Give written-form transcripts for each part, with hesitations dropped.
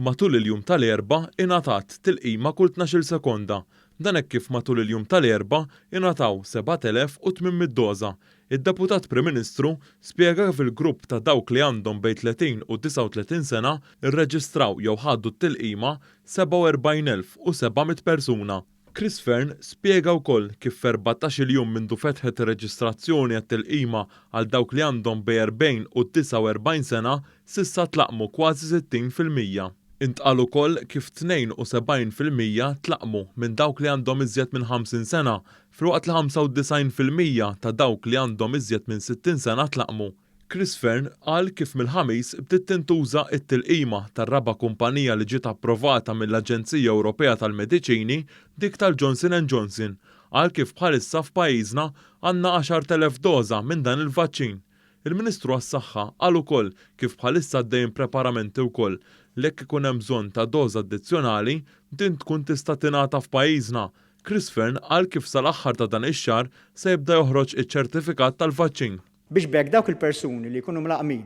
Matul il-jum tal-Erbgħa ingħatat tilqima kull 12-il sekonda. Dan hekk kif matul il-jum tal-Erbgħa ingħataw 7,800 doża. Id-Deputat Prim Ministru spjega kif il-grupp ta' dawk li għandhom bejn 30 u 39 sena rreġistraw jew ħadu t-tilqima 47,700 persuna. Chris Fearne spjega wkoll kif f'14-il jum mindu fetħet ir-reġistrazzjoni għat-tilqima għal dawk li għandhom bejn 40 u 49 sena, s'issa tlaqqmu kważi 60%. Intqal ukoll kif 72% tlaqqmu minn dawk li għandhom iżjed minn 50 sena, filwaqt li 95% ta' dawk li għandhom iżjed minn 60 sena tlaqqmu. Chris Fearne qal kif mill-Ħamis bdiet tintuża t-tilqima tar-raba' kumpanija li ġiet approvata mill-Aġenzija Ewropea tal-Mediċini, dik tal-Johnson and Johnson. Qal kif bħalissa f'pajjiżna għandna 10,000 doża minn dan il-vaċċin. Il-Ministru għas-Saħħa qal ukoll kif bħalissa għaddejjin preparamenti wkoll li jekk ikun hemm bżonn ta' doża addizzjonali, din tkun tista' tingħata f'pajjiżna. Chris Fearne qal kif sal-aħħar ta' dan ix-xahar se jibda joħroġ iċ-ċertifikat tal-vaċċin. Biex b'hekk dawk il-persuni li jkunu mlaqqmin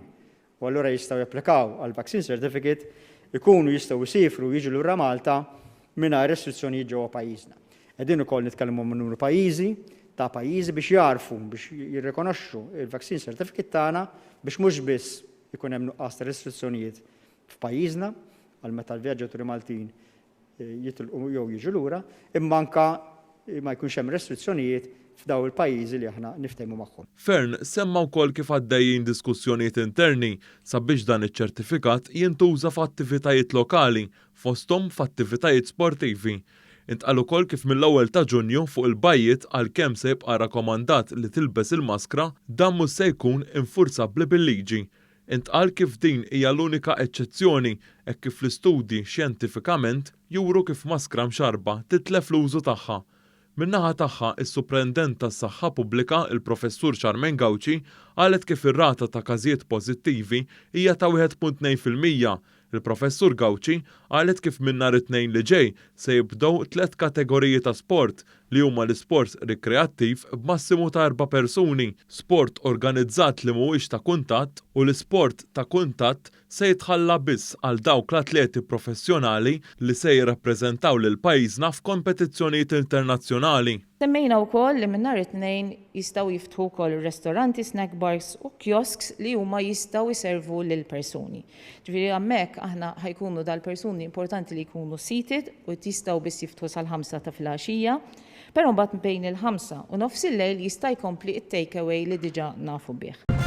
u allura jistgħu japplikaw għal vaccine certificate ikunu jistgħu jsiefru u jiġu lura Malta mingħajr restrizzjonijiet ġewwa pajjiżna. Qegħdin ukoll nitkellmu ma' numru pajjiżi ta' pajjiżi biex jagħrfu biex jirrikonoxxu il-vaccine certificate tagħna biex mhux biss ikun hemm nuqqas ta' restrizzjonijiet f'pajjiżna għal meta l-vjaġġaturi Maltin jitilqu jew jiġu lura, imma anke ma jkunx hemm restrizzjonijiet f'dawn il-pajjiżi li aħna niftehmu magħhom. Fearne semma wkoll kif għaddejjin diskussjonijiet interni sabiex dan iċ-ċertifikat jintuża f'attivitajiet lokali, fosthom f'attivitajiet sportivi. Intqal ukoll kif mill-ewwel ta' Ġunju fuq il-bajjiet għalkemm se jibqa' rakkomandat li tilbes il-maskra, dan mhux se jkun infurzabbli bil-liġi. Intqal kif din hija l-unika eċċezzjoni hekk kif l-istudji xjentifikament juru kif maskra mxarrba titlef l-użu tagħha. Min-naħa tagħha, is-Suprendent tas-Saħħa Pubblika, il-Professur Charmaine Gauci, qalet kif ir-rata ta' każijiet pożittivi hija ta' 1.2%. Il-Professur Gauci qalet kif minn nhar it-Tnejn li ġej se jibdew tlett kategoriji ta' sport li huma l-isport rikreattiv b'massimu ta' erba' persuni, sport organizzat li mhuwiex ta' kuntatt u l-isport ta' kuntatt se jitħalla biss għal dawk l-atleti professjonali li se jirrappreżentaw lil pajjiżna f'kompetizzjonijiet internazzjonali. Semmejna wkoll li minn nhar it-Tnejn jistgħu jiftħu wkoll ir-restoranti, snack bars u kiosks li huma jistgħu jservu lill-persuni. Ġifieri hemmhekk aħna ħa jkunu dal-persuni importanti li jkunu seated u jistgħu biss jiftħu sal-ħamsa ta' filgħaxija, però mbagħad bejn il-ħamsa u nofs il-lejl jista' jkompli t-take away li diġà nafu bih.